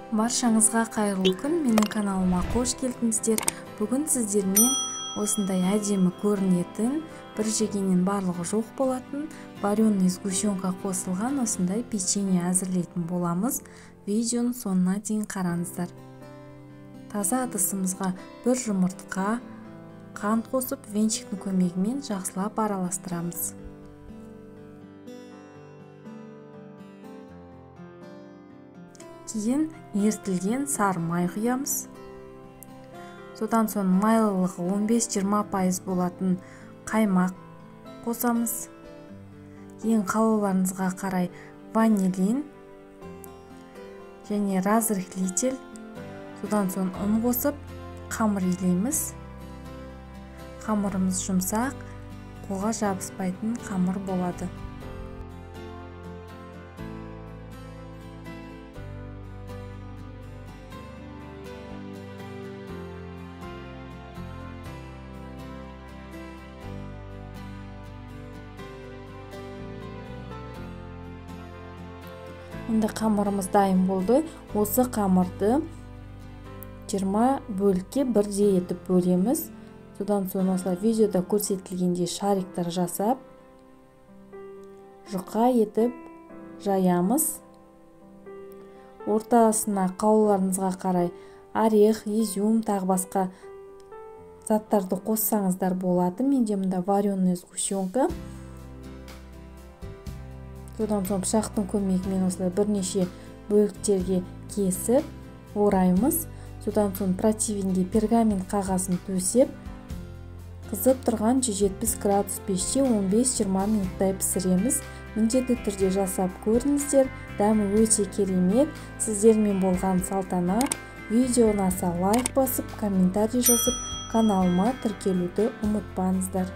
Баршаңызға қайырлы күн, менің каналыма қош келдіңіздер. Бүгін сіздермен осындай әдемі көрінетін, бір жегеннен барлығы жоқ болатын, вареный сгущенка қосылған осындай печенье әзірлейтін боламыз. Видеоның соңына дейін қараңыздар. Таза ыдысымызға бір жұмыртқа, қант қосып, венчиктің көмегімен жақсылап араластырамыз. Кейін ерітілген сары май құямыз. Содан соң майлылығы 15-20% болатын қаймақ қосамыз. Кейін қалауларыңызға қарай ванилин және разрыхлитель, содан соң ұн қосып қамыр илейміз. Қамырымыз жұмсақ, қолға жабыспайтын қамыр болады. Енді қамырымыз дайын болды. Осы қамырды 20 бөлікке бірдей етіп бөлеміз. Содан соң осылай видеода көрсетілгендей шариктар жасап, жұқа етіп жаямыз. Ортасына қалауларыңызға қарай орех, изюм, тағы басқа заттарды қоссаңыздар болады. Менде мында вареная сгущенка. Содан соң пышақтың көмегімен осылай бірнеше бөліктерге кесіп ораймыз. Содан соң противенге пергамент қағазын төсеп, қызып тұрған 170 градус пеште 15-20 минуттай пісіреміз. Міндетті түрде жасап көріңіздер, дәмі өте керемет. Сіздермен болған Салтанат. Видео ұнаса лайк басып, комментарий жазып, каналыма тіркелуді ұмытпаңыздар.